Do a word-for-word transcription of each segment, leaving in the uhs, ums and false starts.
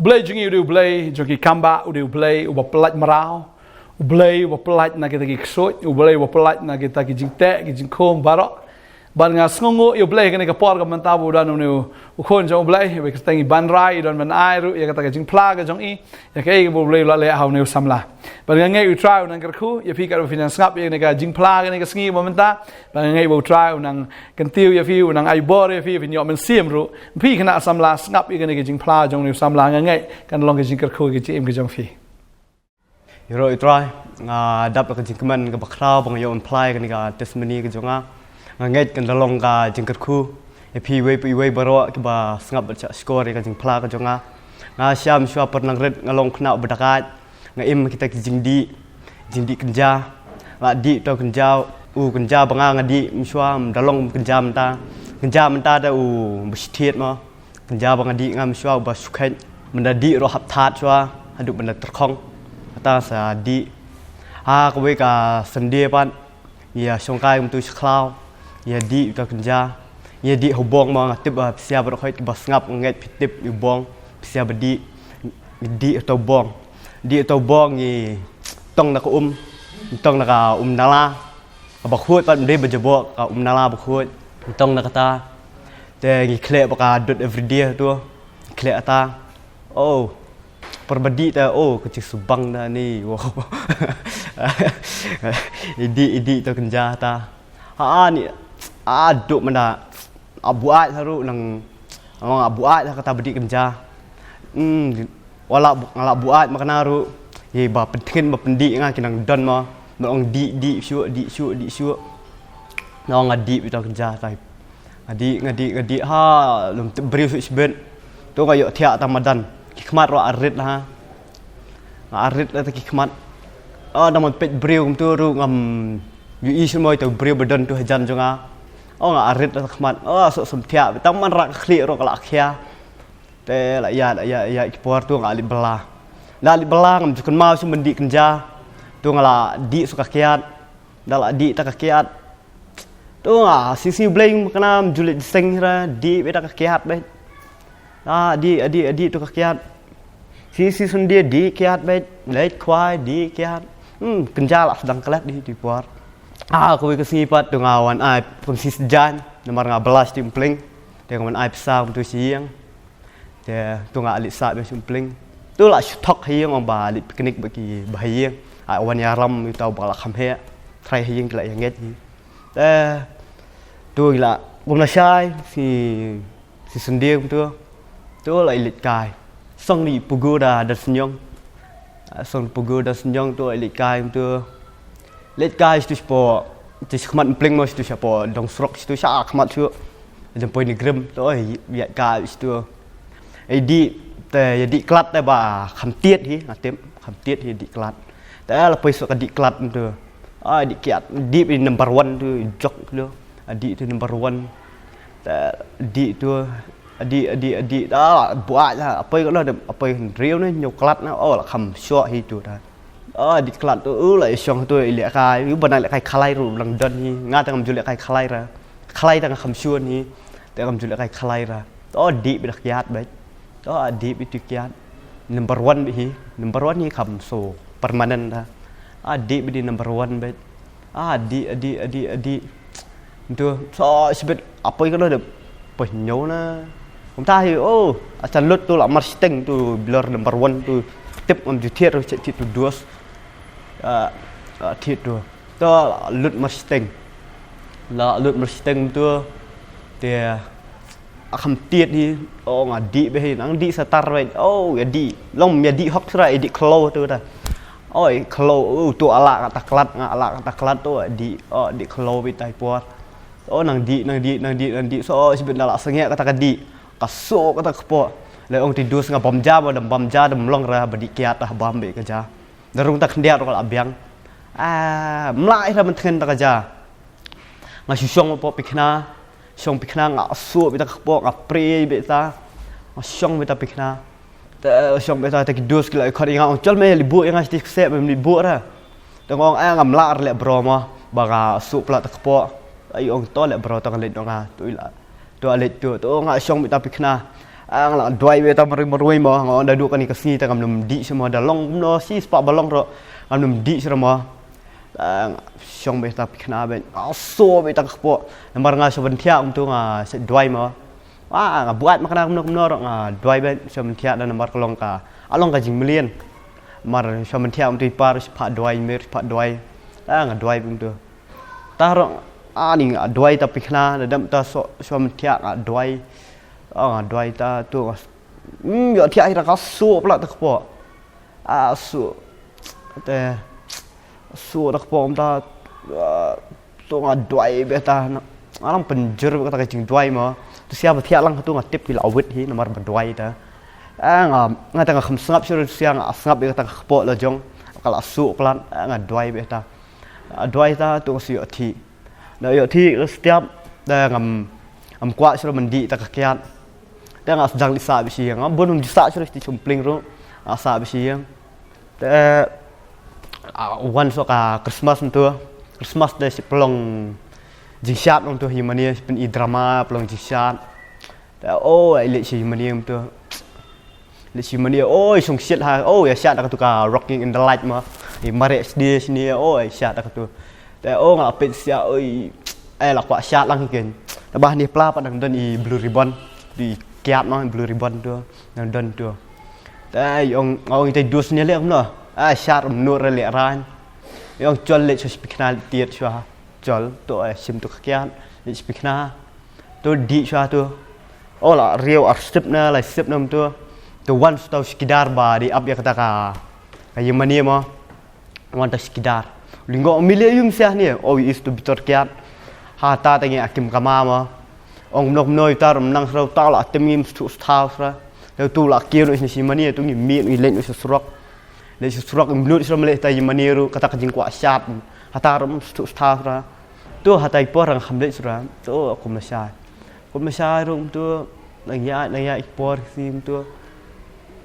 Blei jong ngi u dei u Blei jong ki kambah, u dei u Blei uba pyllait mraw, u Blei uba pyllait na kita ki ksuid, u Blei uba pyllait na kita ki jingteh, ki jingkhum baroh. Bad nga sngewnguh ïa u Blei kane ka por ka mynta ba u don une u khun jong u Blei, ba kyrteng i Banrai i don ban ai ruh ïa kata ka jingphla ka jong i ïa kaei kaba u Blei u la leh ha une u samla. Bad nga ngeit u Trai u nang kyrkhu ïa phi katba phi nang sngap ïa kane ka jingphla kane ka sngi ba mynta. Bad nga ngeit ba u Trai u nang kyntiew ïa phi, u nang ai bor ïa phi, phin ïoh mynsiem ruh. Phi khynnah samla, sngap ïa kane ka jingphla jong une u samla, nga ngeit kan long ka jingkyrkhu ïa ka jingim ka jong phi. Ïaroh ïa u Trai, nga dap ïa ka jingkmen kaba khraw ba nga ïoh ban phla ïa kane ka testimony ka jong nga. Nga ngeit kan da long ka jingkyrkhu ïa phi iwei pa iwei baroh kiba sngap bad shah shkor ïa ka jingphla ka jong nga. Nga sngap mynshuwa por nang rit nga long khynnah uba dakaid. Nga im kita ki jingdih, jingdih kynja. Nga dih uta u kynja, u kynja ba nga nga dih mynshuwa, ym da long kynja mynta. Kynja mynta da u ba shi thied mo. Kynja ba nga dih nga mynshuwa uba shu khet. Mynda dih ruh hap thad shuwa haduh mynda tyrkhong. Kata sa dih. Ha kawei ka Sunday pat, ïa shong kai kumtu sha khlaw, ïa dih uta u kynja. Ïa dih ha u bong mo, nga tip ba phi sha baroh khoit kiba sngap nga ngeit phi tip ïa u bong, phi sha ba dih. Dih uta u bong. Dih uta u bong ngi tong na ka um, ngi tong na ka um nala. Kaba khuid pat, ym dei ba jaboh, ka um nala ba khuid. Ngi tong na kata. Te ngi khleh ba ka dud everyday tu. Ngi khleh kata. Oh. Por ba dih ta, oh, ka jingsubang da ni. Wow. I dih, i dih ta kynja ta. Ha, ni, a, duk mynta. A buaid ha ruh nang, nang a buaid ha kata ba dih kynja. Hmm, wala bu-, nga la buaid ma kane ruh. Ïa ba pyntngen ba pyndih nga ki nang don mo. Ba ong dih, dih shuh, dih shuh, dih shuh. Nang nga dih beit ta kynja tai. Nga dih, nga dih, nga dih. Ha, lum tip briew shuh shibit. Tu nga ïoh thiah ta madan. Ki khmat ruh arit ha. Nga arit la ta ki khmat. Ah, nang man peit briew kumtu ruh ngam ïohi shuh mo ïa uta u briew ba don tu hajan jong nga. Oh, nga arit la ta khmat. Oh, soh sum thiah. Tang man rah ka khlieh ruh ka la khia. Te la ïa, la ïa, ïa ki por tu nga leit bylla. La leit bylla ngam ju kynmaw shuh ban dih kynja. Tu nga la dih shuh ka kiad. Da la dih ta ka kiad. Tu nga, shisha Blei ma kane ym ju leit seng ra, dih beit ta ka kiad beit. Ah, dih, ah, dih, ah, dih tu ka kiad. Shisha Sunday dih kiad beit, leit khwai dih kiad. Hmm, kynja la sdang klet dih tu por. Ah, kawei ka sngi pat tu nga wan ai pynsi sjan, namar nga bylla sha Umpling. Te nga wan ai pisa kumtu sha ïing. Te tu nga leit sah beit sha Umpling. Tu la shu thok ha ïing ong ba leit picnic bad ki ba ha ïing. Ai wan ïalam ïa uta uba la kham heh. Trai ha ïing ki la ïa ngeit hi. Te tu la kum lashai shi, shi Sunday kumtu. Tu la leit kai. Song ri pugu da da snyong. Song pugu da snyong tu leit kai kumtu. Leit kai shitu shapoh, shitu shakhmat Umpling mo, shitu shapoh dong surok, shitu sha khmat shuh. Jam poi ni grim, tu ïa kai shitu. Ïa dih, te ïa dih klat te ba kham tied hi, nga tip, kham tied hi dih klat. Te la poi shuh ka dih klat tu. Ah, dih kiad, dih number one tu, jok tu. Ah, dih tu number one. Te dih tu, dih, dih, dih, ah, buaid la, apoi ka la, apoi hynriew ne, ñiew klat na, oh, la kham shuh hi tu ta. Ah, dih klat tu, u la ïa shong tu, i lehkai, u ba nang lehkai khalai ruh, u nang don hi, nga tang ngam ju lehkai khalai ra. Khalai tang kham shun hi, tang ngam ju lehkai khalai ra. Oh, dih beit da kiad beit. Oh, dih beit tu kiad. Number one beit hi, number one hi kham so, permanent da. Ah, dih beit dih number one beit. Ah, dih, ah, dih, ah, dih, ah, dih. Tu, so, sibit, apoi ka la dep. Poi ñiew na. Kumta hi, oh, a chan lut tu la mar shiteng tu, blur number one tu. Tip ngam ju thied tu, thied tu dos. Ah, ah, thied tu. Tu, la lut mar shiteng. La lut mar shiteng tu. Te, a kham tied hi, oh, nga dih beit hi, nang dih sa tar beit, oh, ïa dih. Long ïa dih hok sra, ïa dih khlo tu ta. Oh, ïa khlo, oh, tu ala kata klat, nga ala kata klat tu, ïa dih, oh, dih khlo beit tai por. Oh, nang dih, nang dih, nang dih, nang dih. So, oh, sibit na la sangeh kata ka dih. Ka so kata ka kpoh. Le ong ti dus nga bam ja, ba dam bam ja, dam long ra, ba dih kiad ta bam beit ka ja. Da rung ta khyndiat ruh ka la biang. Ah, mlai ra myntngen ta ka ja. Nga shu shong hapoh pikna, shong pikna nga suh beit ta ka kpoh, nga prie beit ta, nga shong beit ta pikna. Te shong beit ta, te ki dus ki la khot ïa nga ong, "Chal me, leit buh ïa nga shiti kseh, mem leit buh ra." Te nga ong, "Ai, ngam lah re leh bro mo, ba nga suh palat ta ka kpoh." Ai ong, "To leh bro, to nga leit noh nga." Tu i la, tu leit tu, tu nga shong beit ta pikna. Nga la duwai beit ta marwei marwei mo, nga ong da duh kane ka sngi te ngam nym dih shuh mo, da long kumno shi spah ba long ruh ngam nym dih shuh mo. Nga shong beit ta pynkhana beit, nga shu beit ta ka kpoh. Namar nga shu ban thiah kumto nga shu duwai mo. Nga buaid ma kane kumno kumno ruh nga duwai beit shu ban thiah da namar ka long ka, a long ka jingmlien. Namar shu ban thiah kumto i par shu phah duwai, mir shu phah duwai. Nga duwai beit kumto. Ta ruh ani nga duwai ta pynkhana, da dam ta shu ban thiah nga duwai. Nga duwai ta tu nga ïoh thiah hi ra ka shu pla ta kpoh. A shu te shu ta kpoh kumta. To nga duwai beit ta, nga nang pynjur beit kata ka jingduwai mo. Tu sia ba thiah lang tu nga tip ki la wit hi namar ba duwai ta. Nga nga ta nga kham sngap shuh, tu sia nga sngap beit kata ka kpoh la jong ka la shu plan. Nga duwai beit ta, duwai ta tu nga shu ïoh thih. Da ïoh thih ka step da ngam, ngam kwah shuh ban dih ta ka kiad. Te nga sdang dih sah beit shi ïing, nga bun ym ju sah shuh ti shum pling ruh. Nga sah beit shi ïing. Te wan shuh ka Christmas ntu. Christmas te shi pynlong jingshad ntu hi mane shi pyn i drama pynlong jingshad. Te o ai leh shi mane ntu. Leh shi mane o i shong shit ha o ïa shad da katu ka Rocking in the Light ma. I mareh sdie shini o i shad da katu. Te o nga peit sia o i ai la kwah shad lang hi ken. Te ba ni pla pat dang don i Blue Ribbon. Di kiad ma Blue Ribbon tu dang don tu. Te i ong nga ong i te dus ni leh kumno. Ai shad ym nud re leh rain. I ong chol leh shu pynkhana tied shu ha. Chol to ai shim tu ka kiad leh shu pynkhana. To dih shuwa to. O la riew ar sip na lai sip na to. To wan shu tau shikidar ba di ap ïa kata ka, ka ïing mane mo. Wan ta shikidar. Lingo mile yung sia ni o is to bitor kiat. Ha ta ta ngi akim kama mo. Ong mnok mnoi tar mnang srau ta la tim ngim stu stau sra. Yo tu la kiu no is ni si mane tu ngi mi ngi leng no srok. Leh shu surok im blut shu mleh ta ïing mane ruh kata ka jingkwah shad. Hata rum stu sta ra. Tu hata i por nga kham leh sura. Tu kum la shai. Kum la shai ruh tu nang ïa nang ïa i por sim tu.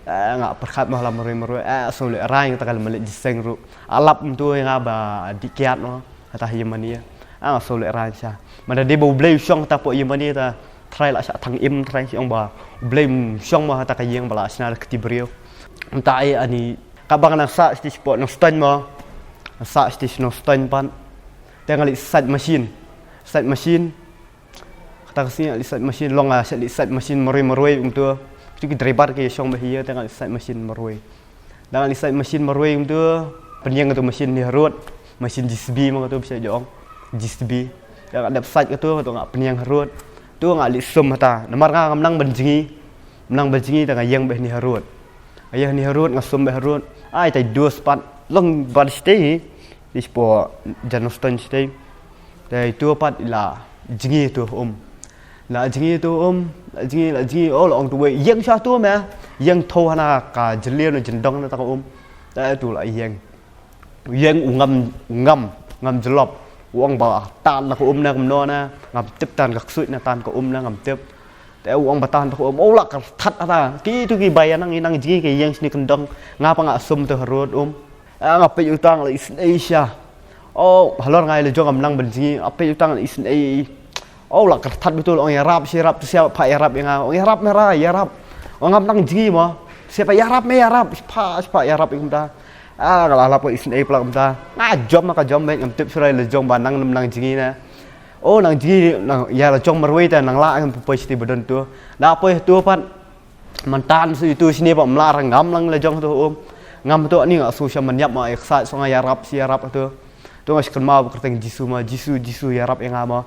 Nga pyrkhat ma la marwei marwei. Shu leh rain kata ka leh mleh jiseng ruh. Alap tu nga ba dih kiat no. Hata ïing mane. Nga shu leh rain sha. Mada dei ba U Blei u shong hata po ïing mane ta. Trai la sha thang im trai shi ong ba U Blei u shong ma hata ka ïing ba la shna da kti briew. Mta ai ani Ka bang nang sah stage po nang stand mo. Nang sah stage nang stand pan. Te nga leh side machine. Side machine. Kata ka sini leh side machine long ah leh side machine marwei marwei um tu. Tu ki driver ki shong ba hi te nga leh side machine marwei. Da nga leh side machine marwei um tu. Pynïeng tu machine ni harud. Machine J C B ma tu bisa jong. J C B. Da nga leh side tu tu nga pynïeng harud. Tu nga leh sum hata. Namar nga ngam nang ban jngi. Ngam nang ban jngi da nga ïeng ba ni harud. Aya ni harud nga sum ba harud. Ai tai dus pat long ban stay. Ispo jan no ston stay. Tai tu pat la jngi tu um. La jngi tu um, la jngi la jngi o la ong tu wei ïeng sha tu me. Ïeng tho hana ka jylliew no jyndong na ta ka um. Tai tu la ïeng. Ïeng u ngam ngam ngam jlop. U ong ba tan na ka um na ngam no na ngam tip tan ka ksuid na tan ka um na ngam tip. Te u ong ba tan ba ka um o la ka that ata ki tu ki bai nang i nang jngi ki ïeng sni kyndong nga pa nga sum tu harud um. Nga peit u tang la isn Asia. O halor ngai la jong am nang ban jngi nga peit u tang la isn Ai. O la ka that betul ong ïarap shi ïarap tu siapa ïarap ïa nga ong ïarap me ra ïarap. Ong ngam nang jngi mo. Siapa ïarap me ïarap siapa siapa ïarap ïa kumta. Nga la lap isn Ai pla kumta. Nga jom ma ka jom me ngam tip surai la jong ba nang nang jngi na. O nang jngi nang ïa la jong marwei ta nang la ngam poi siti badon tu. Da poi tu pat. Mantan su itu sini ba mla rang ngam lang la jong tu um. Ngam tu ani nga su sha man yap ma ek sa so nga ïarap si ïarap tu. Tu nga shi kynmaw ba kyrteng Jisu ma Jisu Jisu ïarap ïa nga ma.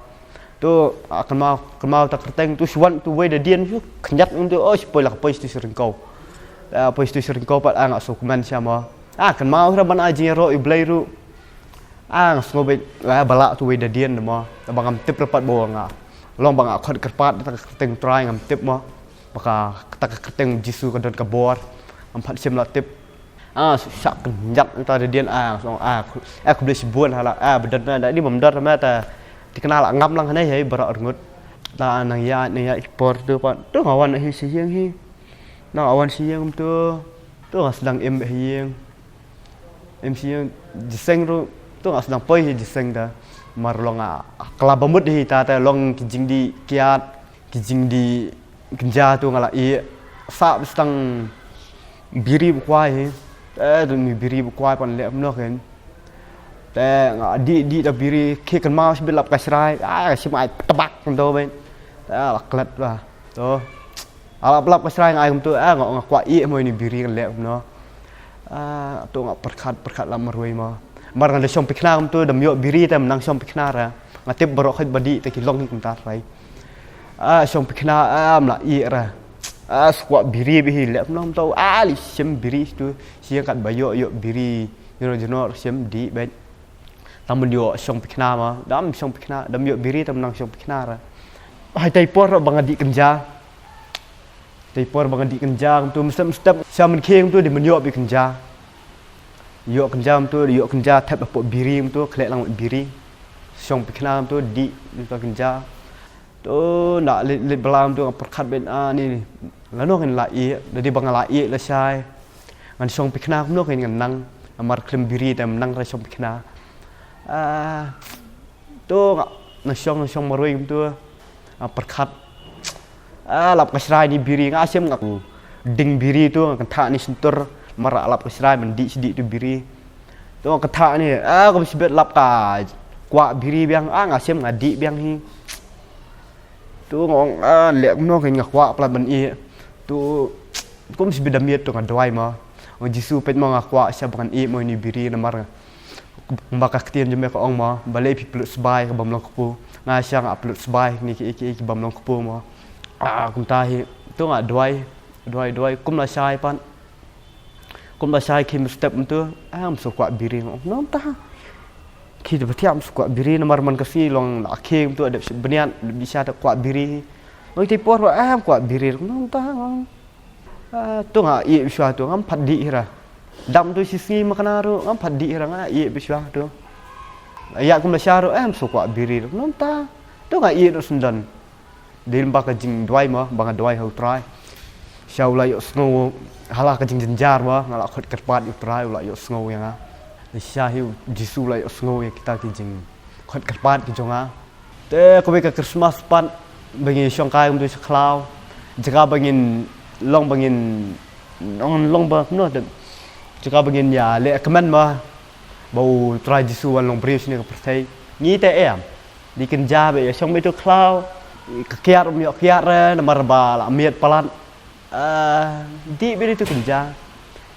Tu kynmaw kynmaw ta kyrteng tu shuwan tu wei da dien shu kynjat tu o shi poi la poi siti shi ryngkaw. Poi siti shi ryngkaw pat nga su kmen sha ma. Kynmaw sha ban ai jingïaroh i Blei ruh. Nga sngew beit ba la tu wei da dien mo. Ba ngam tip rapat ba nga long ba nga khot kyrpad ta kyrteng Trai ngam tip mo. Ba ka ta ka kyrteng Jisu ka don ka bor. Ngam pat shim la tip. Ah shak kynjat ta da dien ah song ah. Ah khublei shibun hala ah ba don na da ni bam don ma ta. Ti kena la ngam lang hanai hei barak rngut. Ta nang ïa nang ïa i por tu pat tu nga wan hi shi ïing hi. Nang wan shi ïing tu. Tu nga sdang im hi ïing. Im shi ïing jiseng ruh tu nga sdang poi hi jiseng ta. Mar long ah kla ba mut hi ta ta long ki jingdih kiat ki jingdih Kynja tu nga la ïeh. Sah bistang biri ba kwai hi. Te tu ni biri ba kwai pan leh kumno ken. Te nga dih dih da biri, khie kynmaw shibit lap ka shrai. Ah, shim ai tabak kumto ben. Te la klet ba. To. Lap lap ka shrai nga ai kumto, ah, nga kwah ïeh mo ni biri kan leh kumno. Ah, to nga pyrkhat pyrkhat la marwei mo. Mar nga da shong pykhna kumto, da ym ïoh biri te ym nang shong pykhna ra. Nga tip baroh khoit ba dih te ki long hi kumta trai. Ah, shong pykhna, ah, ym lah ïeh ra. Ah, skwah biri bha hi leh kumno kumto, ah, leit shim biri tu. Shi kat ba ïoh ïoh biri. Jnor jnor shim dih beit. Tang ban ïoh shong pykhna mo. Da ym shong pykhna, da ym ïoh biri te ym nang shong pykhna ra. Haitai por ba nga dih kynja. Tei por ba nga dih kynja kumto, mynstep mynstep sha mynkhie kumto dei ban ïoh beit kynja. Ïoh kynja kumto, ïoh kynja thep hapoh biri kumto, khleh lang beit biri. Shong pykhna kumto, dih kumto kynja. To na leit leit bylla kumto nga pyrkhat beit, ah, ni lano ngin la ïeh, da dei ba nga la ïeh lashai. Ngan shong pykhna kumno ngin ngan nang, namar khlem biri te ym nang ra shong pykhna. Ah, to nga nang shong nang shong marwei kumto. Nga pyrkhat. Ah, lap ka shrai ni biri nga shem nga ding biri tu nga kynthah ni shyntur. Mar lap ka shrai man dih shi dih tu biri. Tu nga kynthah ni, ah, kum shibit lap ka kwah biri biang, ah, nga shem nga dih biang hi. Tu nga ong, ah, leh kumno ken nga kwah palat ban ïeh. Tu kum shibit da miet tu nga duwai mo. Ong Jisu peit mo nga kwah sha ba ngan ïeh mo ni biri namar. Ba ka ktien jong me ka ong mo, balei phi pynlut sbai ka bym long kpu. Nga sha nga pynlut sbai ni ki ki ki bym long kpu mo. Ah, kumta hi, tu nga duwai, duwai, duwai, kum lashai pat. Kum lashai khie mynstep kumto, ah, ym shu kwah biri nga ong, namar ta. Khie te ba thiah ym shu kwah biri namar man ka sngi long la khie kumto, dep shi bniat, dep shi sha te kwah biri. Ong tei por ba, ah, ym kwah biri, namar ta. Ah, tu nga ïeh beit shuwa tu, ngam pat dih hi ra. Dam tu shi sngi ma kane ruh, ngam pat dih hi ra, nga ïeh beit shuwa tu. Ïa kum lashai ruh, eh, ym shu kwah biri ruh, namar ta. Tu nga ïeh ruh syndon. Dei lyngba ka jingduwai mo, ba nga duwai ha u Trai. Sha u la ïohsngew, ha la ka jingjynjar mo, nga la khot kyrpad ïa u Trai, u la ïohsngew ïa nga. Sha hi u Jisu u la ïohsngew ïa kita ki jingkhot kyrpad ki jong nga. Te kawei ka Christmas pat, ba ngi shong kai kumto sha khlaw. Jaka ba ngin long ba ngin, long, long ba, no, te, jaka ba ngin ïa leh kmen mo. Ba u Trai Jisu wan long briew shane ka pyrthei. Ngi te em. Dih kynja beit ïa shong beit tu khlaw. Ka kiad ym ïoh kiad re, namar ba la miet palat. Ah, dih beit ïa tu kynja.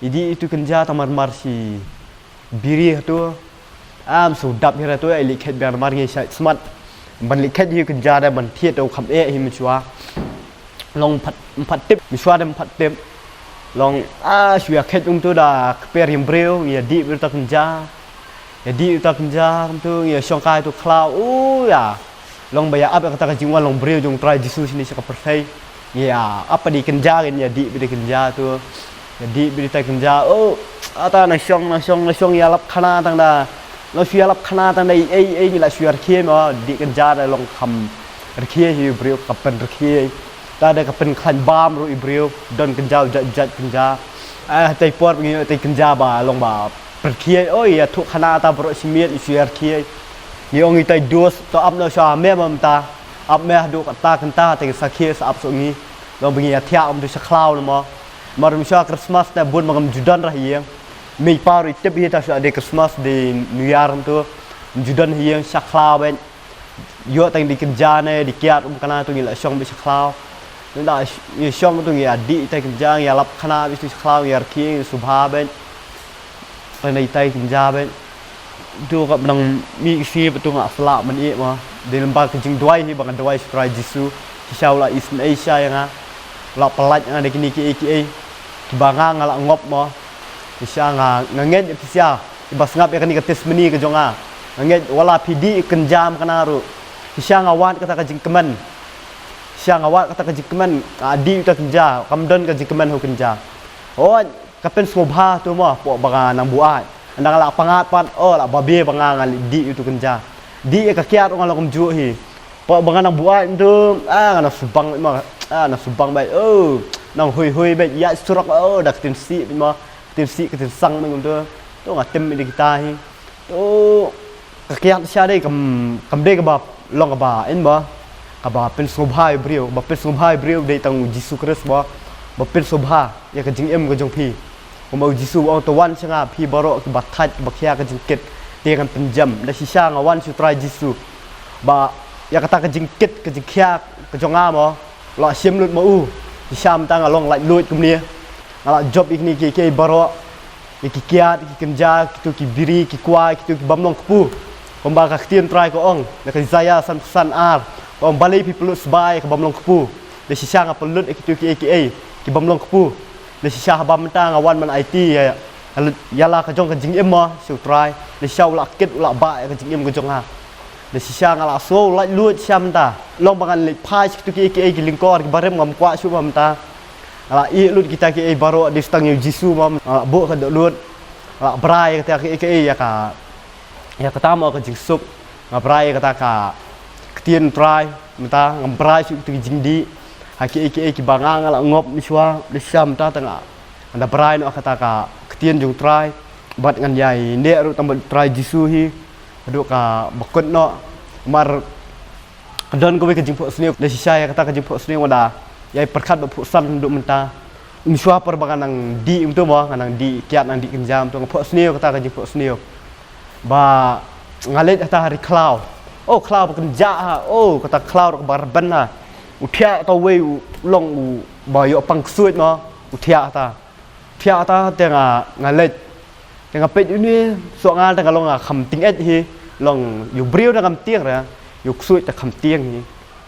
Ïa dih ïa tu kynja tang mar mar shi biri ha tu. Am shu dap hi ra tu, ai leit khet biang namar ngi shait smat. Ban leit khet hi kynja da ban thied tu kham eh hi mynshuwa. Long phat, phat tip, mynshuwa da phat tip. Long, ah, shu ïa khet ung tu da kper ïa briew, ngi ïa dih beit ta kynja. Ïa dih ta kynja, kum tu, ngi ïa shong kai tu khlaw, u ïa. Long ba ïa ap ïa kata ka jingwan long briew jong Trai Jisu shane sha ka pyrthei. Ngi ïa ap pat dih kynja, ngi ïa dih beit dih kynja tu. Ïa dih beit dih tai kynja, u, ata nang shong, nang shong, nang shong ïa lap khana tang da. Nang shu ïa lap khana tang da, ei, ei, ngi la shu ïa rkhie mo, dih kynja da long kham rkhie hi briew ka pynrkhie. Ta da ka pynkhlaiñ bam ruh i briew, don kynja u jait jait kynja. Ah, tai por ngi tai kynja ba long ba pyrkhie, oi, ïa thuh khana ta baroh shi miet, i shu ïa rkhie. Ngi ong i tai dus, to ap noh sha me mam ta. Ap me haduh kata kynta te sa khie sa ap sha ngi. Long ba ngi ïa thiah ym tu sha khlaw noh mo. Mar ym sha Christmas te bun ba ngam ju don ra ha ïing. Mei pa ruh i tip hi ta sha dei Christmas dei New Year ym tu. Ym ju don ha ïing sha khlaw beit. Ïoh tang dih kynja ne dih kiad um kana tu ngi la shong beit sha khlaw. Ngi la sh-, ngi shong tu ngi ïa dih tai kynja ngi ïa lap khana beit sha khlaw ngi ïa rkhie ngi sngewbha beit. Tang dih tai kynja beit. Tu ka nang mih ka sngi ba tu nga sla ban ïeh mo. Dei lyngba ka jingduwai hi ba nga duwai sha Trai Jisu. Shisha u la isynei sha ïa nga. U la pyllait nga da kine kiei kiei. Kiba nga nga la ngop mo. Shisha nga, nga ngeit ïa ki sha. Kiba sngap ïa kane ka testimony ka jong nga. Nga ngeit wat la phi dih kynja ma kane ruh. Shisha nga wad kata ka jingkmen. Shisha nga wad kata ka jingkmen. Nga dih uta kynja. Kam don ka jingkmen ha u kynja. Hooid. Ka pynsngewbha tu mo, hapoh ba nga nang buaid. Ynda nga la pyngngad pat, oh, la babe ba nga nga dih ïa utu kynja. Dih ïa ka kiad nga la kumjuh hi. Hapoh ba nga nang buaid tu, ah, nga nang subang mo, ah, nang subang beit, oh, nang hui hui beit, ïaid surok, oh, da ka ktien sih beit mo, ka ktien sih, ka ktien sang beit kumtu. Tu nga tim ïa kita hi. Tu ka kiad sha dei kam, kam dei kaba long kaba in ba. Kaba pynsngewbha ïa u briew, ba pynsngewbha ïa u briew dei tang u Jisu Khrist ba, ba pynsngewbha ïa ka jingim ka jong phi. Kumba u Jisu u ong, to wan sha nga phi baroh kiba thait, ba khia ka jingkit, te ngan pynjem. Da shisha nga wan sha u Trai Jisu. Ba ïa kata ka jingkit, ka jingkhia ka jong nga mo, la shim lut ma u. Shisha mynta nga long laitluid kumne. Nga la jop ïa kine kiei kiei baroh. Ïa ki kiad, ki kynja, kitu ki biri, ki kwai, kitu ki bym long kpu. Kumba ka ktien Trai ka ong, na ka Isaiah sanphew san ar, ka ong, balei phi pynlut sbai ïa ka bym long kpu? Da shisha nga pynlut ïa kitu kiei kiei ki bym long kpu. Da shisha haba mynta nga wan ban aiti ïa, ïa la ka jong ka jingim mo sha u Trai. Da shisha u la kit, u la bah ïa ka jingim ka jong nga. Da shisha nga la sngew laitluid shisha mynta. Long ba ngan leit phai sha kitu kiei kiei ki lyngkor kiba rim, ngam kwah shuh ba mynta. Nga la ïeh lut kita kiei baroh, dei tang ïa u Jisu mo, nga la buh ka dohnud. Nga la brai ïa kata kiei kiei, ïa ka, ïa kata mo ka jingsuk. Nga brai ïa kata ka ktien Trai, mynta ngam brai shuh kito ki jingdih. Ha kiei kiei kiba nga, nga la ngop mynshuwa, da shisha mynta te nga, nga da brai noh kata ka ktien jong u Trai. Bad ngan ïai neh ruh tang bad u Trai Jisu hi haduh kaba kut noh. Namar ka don kawei ka jingphohsniew, da shisha ïa kata ka jingphohsniew nga da ïai pyrkhat bad phohsniew haduh mynta. Mynshuwa por ba nga nang dih kumto mo, nga nang dih kiad, nang dih kynja kumto, nga phohsniew kata ka jingphohsniew. Ba nga leit hata ha ri khlaw. Oh, khlaw ba kynjah ha. Oh, kata khlaw ruh kaba rben ha. U thiah uta uwei u long uba ïoh pang ksuid mo. U thiah hata. Thiah hata te nga, nga leit. Te nga peit une, soh nga te nga long nga kham tieng eh hi. Long ïa u briew te ngam tieng re. Ïa u ksuid te kham tieng hi.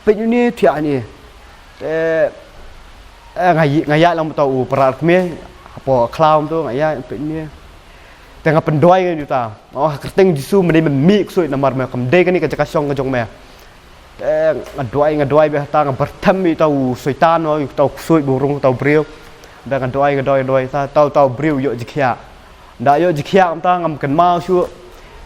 Peit une thiah une. Te, eh, nga ï-, nga ïaid lang bad uta u para kmie hapoh khlaw kumto, nga ïaid peit une. Te nga pynduwai ïa uta. Oh, ha kyrteng Jisu, mynta men mih ksuid namar me kam dei kane ka jaka shong ka jong me. Te nga duwai, nga duwai beit hata, nga pyrthem ïa uta u soitan, oh, ïa uta u ksuid ba u rung ha uta u briew. Te nga duwai, nga duwai, duwai hata, uta, uta u briew u ïoh jingkhiah. Ynda ïoh jingkhiah mynta ngam kynmaw shuh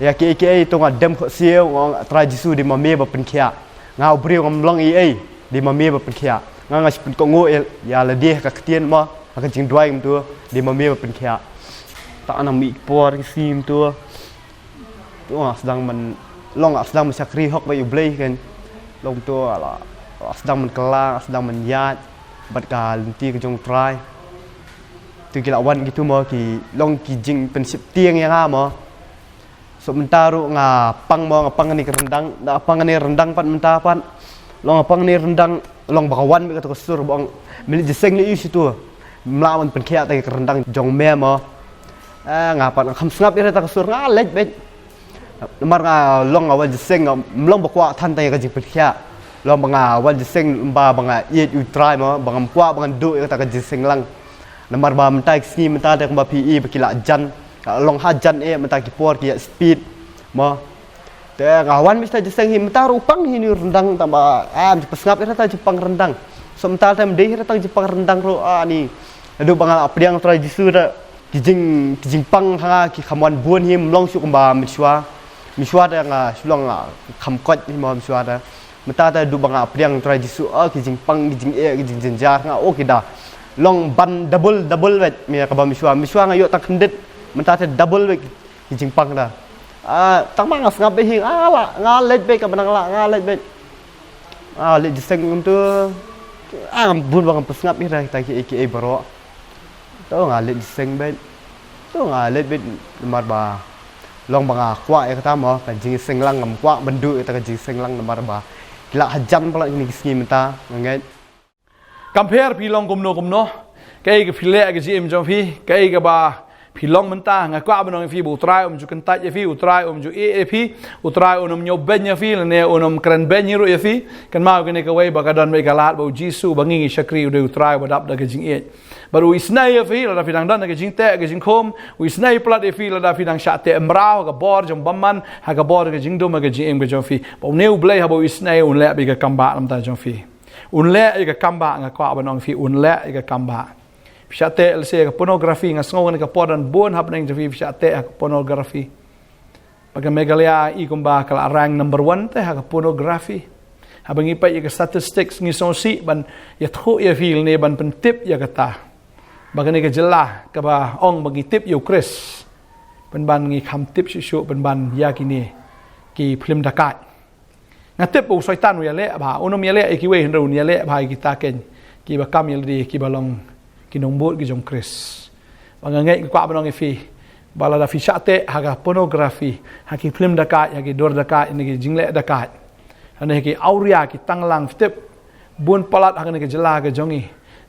ïa kiei kiei, to nga dem khohsiew, nga ong, Trai Jisu, dei ma me ba pynkhiah. Nga u briew ngam long ei ei, dei ma me ba pynkhiah. Nga, nga shu pynkohnguh ïa, ïa lade ha ka ktien mo, ha ka jingduwai kumto, dei ma me ba pynkhiah. Te nang mih ki por ki sngi kumto. To nga sdang ban, long nga sdang ban shakri hok bad ïa U Blei kan. Long to la, la sdang ban kylla, sdang ban ïaid bad ka lynti ka jong U Trai. To ki la wan kito mo, ki long ki jingpynsheptieng ïa nga mo. Soh mynta ruh nga pang mo, nga pang kane ka ryndang, nga pang kane ryndang pat mynta pat. Long nga pang kane ryndang, long ba ka wan beit kata ka sur ba ong, me leit jingïaseng lei ïa u shuh to. Mlah ban pynkhiah ïa ka ryndang jong me mo. Eh, nga pat nga kham sngap ïa kata ka sur, nga leit beit. Namar nga long nga wan jingïaseng, ngam long ba kwah than ïa ka jingpynkhiah. Long ba nga wan jingïaseng ba, ba nga ïeit ïa U Trai mo, ba ngam kwah ba ngan duh ïa kata ka jingïaseng lang. Namar ba mynta ki sngi mynta te kumba phi i ba ki la jan. Ka long ha jan eh mynta ki por ki ïa speed. Mo. Te nga wan mynta jingïaseng hi mynta ruh pang hi une u ryndang tang ba, ah, ym ju pynsngap ïa kata jingpang ryndang. Soh mynta te ym dei hi kata jingpang ryndang ruh, ah, ni. Haduh ba nga la pdiang Trai Jisu te ki jing, ki jingpang ha nga ki kham wan bun hi, ym long shuh kumba mynshuwa. Mynshuwa te nga shu long nga kham koit hi mo mynshuwa te. Mynta te haduh ba nga pdiang Trai Jisu, oh, ki jingpang, ki jingeh, ki jingjynjar ha nga, oh, ki da long ban double, double beit, mih kaba mynshuwa. Mynshuwa nga ïoh tang khyndiat, mynta te double beit ki jingpang da. Ah, tang ba nga sngap beit hi, ah, la, nga leit beit kaba nang lah, nga leit beit. Ah, leit jingïaseng kumto. Ah, ngam bun ba ngam pynsngap ïa kita kiei kiei baroh. To nga leit jingïaseng beit. To nga leit beit namar ba long ba nga kwah ïa kata mo, ka jingïaseng lang, ngam kwah ban duh ïa kata ka jingïaseng lang namar ba ki la hajan palat kine ki sngi mynta, nga ngeit. Kam pher phi long kumno kumno, kaei ka phi leh ka jingim jong phi, kaei kaba phi long mynta, nga kwah ban ong ïa phi ba U Trai um ju kyntait ïa phi, U Trai um ju ïeh ïa phi, U Trai un ym ñiewbeiñ ïa phi, lane un ym krenbeiñ hi ruh ïa phi. Kynmaw kane kawei ba ka don beit ka lad ba U Jisu ba ngi ngi shakri u dei U Trai ba dap da ka jingïeit. Bad u isynei ïa phi lada phi dang don ha ka jingteh ka jingkhum, u isynei palat ïa phi lada phi dang shah teh mraw ha ka bor jong bymman, ha ka bor ka jingdum, ha ka jingim ka jong phi. Ba une U Blei haba u isynei un leh beit ka kam ba na ka bynta jong phi. Un leh ïa ka kam ba, nga kwah ban ong ïa phi, un leh ïa ka kam ba. Phi shah teh lehse ïa ka pornography, nga sngew kane ka por don bun hapdeng jong phi, phi shah teh ha ka pornography. Ba ka Meghalaya i kumba ka la rank number one te ha ka pornography. Haba ngi peit ïa ka statistics ngi sngewsih ban ïathuh ïa phi lane ban pyntip ïa kata. Ba kane ka jylla kaba ong ba ngi tip ïa U Khrist, pynban ngi kham tip shuh shuh pynban ïa kine ki phlim dakait. Nga tip ba u Soitan u ïaleh bha, un ym ïaleh ïa kiwei hynrei un ïaleh bha ïa kita kein kiba kam ïa lade, kiba long ki nongbud ki jong Khrist. Ba nga ngeit, nga kwah ban ong ïa phi ba lada phi shah teh ha ka pornography, ha ki phlim dakaid, ha ki dur dakaid, ha ki jingleh dakaid, ha ki awria, ki tanglang, phi tip, bun palat ha kane ka jylla ka jong ngi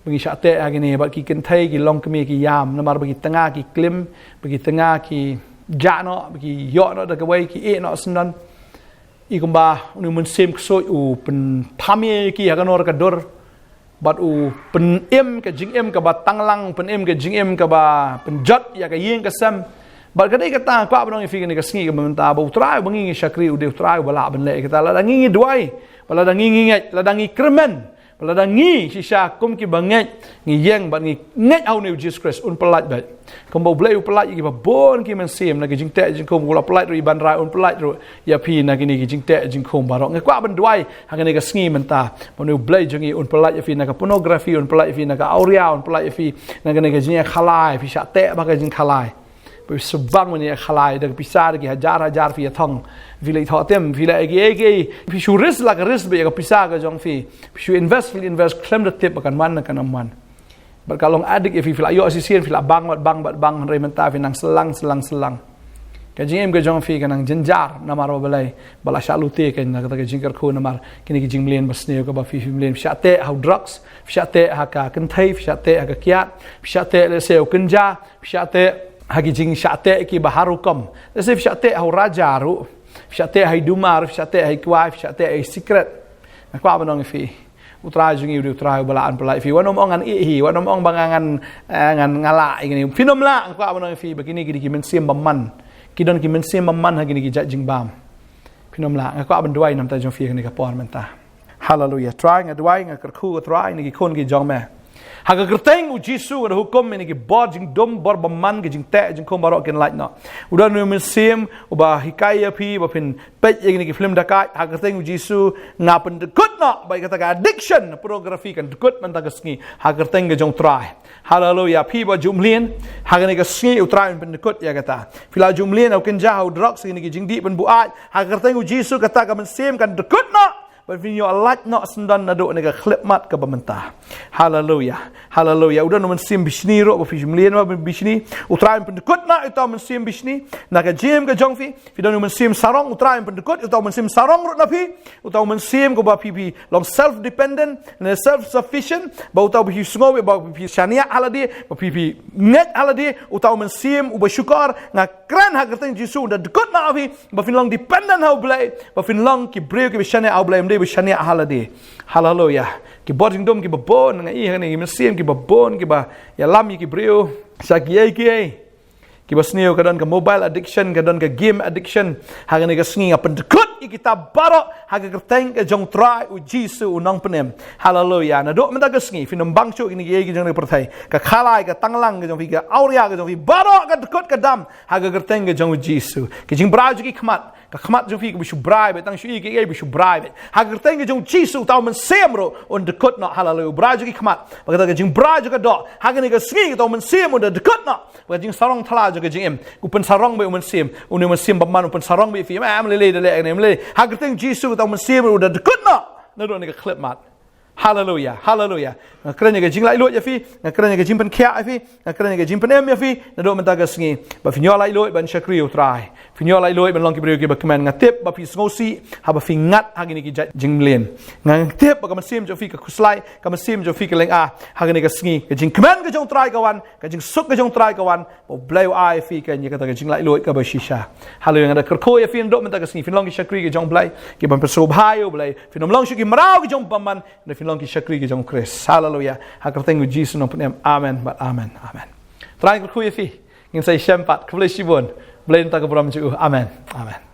ba ngi shah teh ha kine, bad ki kynthei ki long kmie ki ïam namar ba ki tnga ki klim, ba ki tnga ki jah noh, ba ki ïoh noh da kawei, ki ïeh noh syndon. I kumba une u mynsiem ksuid u pynthame ïa ki ha ka nor ka dur, bad u pynim ka jingim kaba tanglang, pynim ka jingim kaba pynjot ïa ka ïing ka sem. Bad ka dei kata nga kwah ban ong ïa phi kane ka sngi kaba mynta, ba U Trai uba ngi ngi shakri u dei U Trai uba lah ban leh ïa kata. Lada ngi ngi duwai, ba lada ngi ngi ngeit, lada ngi kyrmen, ba lada ngi shisha kum kiba ngeit, ngi ïeng bad ngi ngeit ha une u Jisu Khrist, un pyllait beit. Kumba U Blei u pyllait ïa kiba bun ki mynsiem na ki jingteh jingkhum, u la pyllait ruh ïa i Ban Rai, un pyllait ruh ïa phi na kine ki jingteh jingkhum baroh. Nga kwah ban duwai ha kane ka sngi mynta ba une U Blei jong ngi un pyllait ïa phi na ka pornography, un pyllait ïa phi na ka awria, un pyllait ïa phi na kane ka jingkhalai, phi shah teh bha ka jingkhalai. Ba phi shu bang ban ïakhalai da ka pisa da ki hajar hajar, phi ïathong, phi leit thoh tim, phi leit ïa ki ïa ki, phi shu risk la ka risk beit ïa ka pisa ka jong phi, phi shu invest, phi invest khlem da tip ba kan wan ne kan ym wan. Bad ka long addict ïa phi, phi la ïoh shisien, phi la bang bad bang bad bang, hynrei mynta phi nang syllang syllang syllang. Ka jingim ka jong phi ka nang jynjar namar ba balei? Ba la shah lute kein na kata ka jingkyrkhu namar kine ki jingmlien basniew kaba phi, phi mlien, phi shah teh ha u drugs, phi shah teh ha ka kynthei, phi shah teh ha ka kiad, phi shah teh lehse ha u kynja, phi shah teh ha ki jingshah teh kiba har rukom. Lehse phi shah teh ha u raja ruh, phi shah teh ha i duma ruh, phi shah teh ha i kwai, phi shah teh ha i sikret. Nga kwah ban ong ïa phi, U Trai jong ngi u dei U Trai uba lah ban pyllait ïa phi. Wat nym ong ngan ïeh hi, wat nym ong ba nga ngan, eh, ngan, nga lah ïa kine. Phin ym lah. Nga kwah ban ong ïa phi ba kine ki dei ki mynsiem bymman. Ki don ki mynsiem bymman ha kine ki jait jingbam. Phin ym lah. Nga kwah ban duwai na ka bynta jong phi ha kane ka por mynta. Haleluia. Trai, nga duwai, nga kyrkhu, Trai, na ki khun ki jong me. Ha ka kyrteng U Jisu nga da hukum, ïa kine ki bor jingdum, bor bymman, ki jingteh jingkhum baroh kin lait noh. U don une u mynsiem uba hikai ïa phi ba phin peit ïa kine ki phlim dakaid, ha ka kyrteng U Jisu nga pyndykut noh. Bad kata ka addiction pornography kan dykut mynta ka sngi ha ka kyrteng ka jong U Trai. Haleluia. Phi ba ju mlien, ha kane ka sngi U Trai un pyndykut ïa kata. Phi la ju mlien ha u kynja, ha u drugs, ha kine ki jingdih pynbuaid, ha ka kyrteng U Jisu kata ka mynsiem kan dykut noh. Ba phin ïoh lait noh syndon naduh kane ka khyllipmat kaba mynta. Haleluia. Haleluia. U don u mynsiem bishni ruh, ba phi ju mlien ba bishni, U Trai un pyndykut noh ïa uta u mynsiem bishni na ka jingim ka jong phi. Phi don u mynsiem sarong, U Trai un pyndykut ïa uta u mynsiem sarong ruh na phi. Uta u mynsiem kaba phi, phi long self dependent ne self sufficient, ba uta u ba phi sngew ba phi shaniah ha lade, ba phi, phi ngeit ha lade. Uta u mynsiem uba shukor, nga kren ha ka kyrteng Jisu un da dykut noh ha phi, ba phin long dependent ha U Blei, ba phin long ki briew kiba shaniah ha U Blei, ym dei ba shaniah ha lade. Haleluia. Ki bor jingdum kiba bun, nga ïohi ha kane, ki mynsiem kiba bun kiba ïalam ïa ki briew sha kiei kiei. Kiba sniew, ka don ka mobile addiction, ka don ka game addiction. Ha kane ka sngi nga pyndykut ïa kita baroh ha ka kyrteng ka jong U Trai U Jisu U Nongpynim. Haleluia. Naduh mynta ka sngi phin ym bang shuh ïa kine kiei kiei ki jong ka pyrthei. Ka khalai, ka tanglang ka jong phi, ka awria ka jong phi, baroh ka dykut ka dam ha ka kyrteng ka jong U Jisu. Ki jingbrai jong ki khmat, ka khmat jong phi kaba shu brai beit, tang shu ïohi kiei kiei ba shu brai beit, ha ka kyrteng ka jong U Jisu uta u mynsiem ruh un dykut noh. Haleluia. U brai jong ki khmat, bad kata ka jingbrai jong ka doh, ha kane ka sngi uta u mynsiem un da dykut noh. Bad ka jingsarong thala jong ka jingim, u pynsarong beit u mynsiem, une u mynsiem bymman u pynsarong beit ïa phi. Em, em lei lei da leh kane, em lei lei. Ha ka kyrteng Jisu uta u mynsiem ruh un da dykut noh naduh kane ka khyllipmat. Haleluia. Haleluia. Nga kren ïa ka jinglaitluid ïa phi, nga kren ïa ka jingpynkhiah ïa phi, nga kren ïa ka jingpynim ïa phi naduh mynta ka sngi, ba phin ïoh laitluid ban shakri U Trai, phin ïoh laitluid ban long ki briew kiba kmen. Nga tip ba phi sngewsih haba phi ngat ha kine ki jait jingmlien. Nga tip ba ka mynsiem jong phi ka khuslai, ka mynsiem jong phi ka lynga. Ha kane ka sngi ka jingkmen ka jong U Trai ka wan, ka jingsuk ka jong U Trai ka wan, ba U Blei u ai ïa phi kane, ïa kata ka jinglaitluid kaba shisha. Haleluia. Nga da kyrkhu ïa phi naduh mynta ka sngi, phin long ki shakri ki jong U Blei, kiban pynsngewbha ïa U Blei. Phin ym long shuh ki mraw ki jong u bymman, hynrei phin long ki shakri ki jong U Khrist. Haleluia. Ha ka kyrteng U Jisu U Nongpynim. Amen bad amen. Amen. Trai kyrkhu ïa phi. Ngin sa ïashem pat. Khublei shibun. Blei un da ka burom jong u. Amen. Amen.